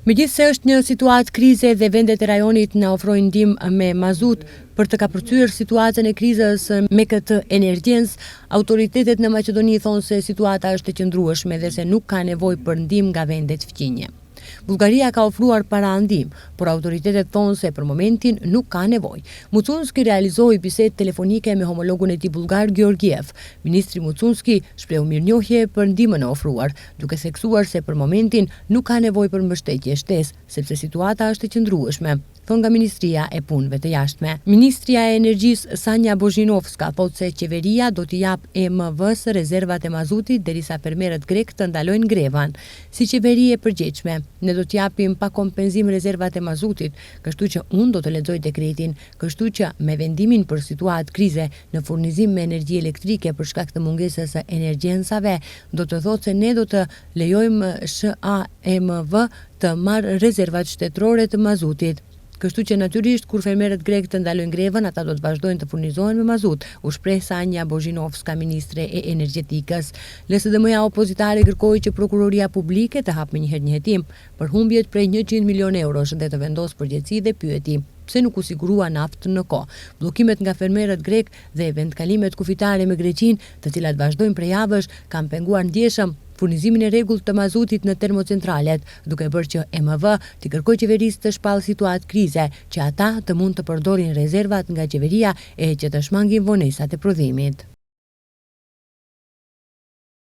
Megjithëse është një situatë krize dhe vendet e rajonit na ofrojnë ndihmë me mazut për të kapërcyer situatën e krizës me këtë energjent, autoritetet në Maqedoni thonë se situata është e qëndrueshme dhe se nuk ka nevojë për ndihmë nga vendet fqinje. Bullgaria ka ofruar para ndihmë, por autoritetet thonë se për momentin nuk ka nevojë. Mucunski realizoi bisedë telefonike me homologun e tij bullgar Georgiev. Ministri Mucunski shprehu mirënjohje për ndihmën e ofruar, duke theksuar se për momentin nuk ka nevojë për mbështetje shtesë, sepse situata është e qëndrueshme, thonë nga Ministria e Punëve të Jashtme. Ministrja e Energjisë Sanja Bozhinovska thotë se qeveria do t'i japë EMV-së rezervat e mazutit derisa fermerët grekë të ndalojnë grevën. Si qeveri e përgjegjshme, ne do të japim pa kompenzim rezervat e mazutit, kështu që unë do të lexoj dekretin, kështu që me vendimin për situatë krize në furnizim me energji elektrike për shkak të mungesës së energjensave, do të thotë se ne do të lejojmë SHAEMV të marrë rezervat shtetërore të mazutit. Kështu që natyrisht kur fermerët grekë të ndalojnë grevën, ata do të vazhdojnë të furnizohen me mazut, u shpreh Sanja Bozhinovska, ministre e Energjetikës. LSDM-ja opozitare kërkoi që Prokuroria Publike të hapë menjëherë një hetim për humbjet prej 100 milionë eurosh dhe të vendosë përgjegjësi dhe pyeti pse nuk u sigurua naftë në kohë. Bllokimet nga fermerët grekë dhe vendkalimet kufitare me Greqinë, të cilat vazhdojnë prej javësh, kanë penguar ndjeshëm furnizimin e rregullt të mazutit në termocentralet, duke bërë që EMV t'i kërkojë qeverisë të shpallë situatë krize, që ata të mund të përdorin rezervat nga qeveria e që të shmangin vonesat e prodhimit.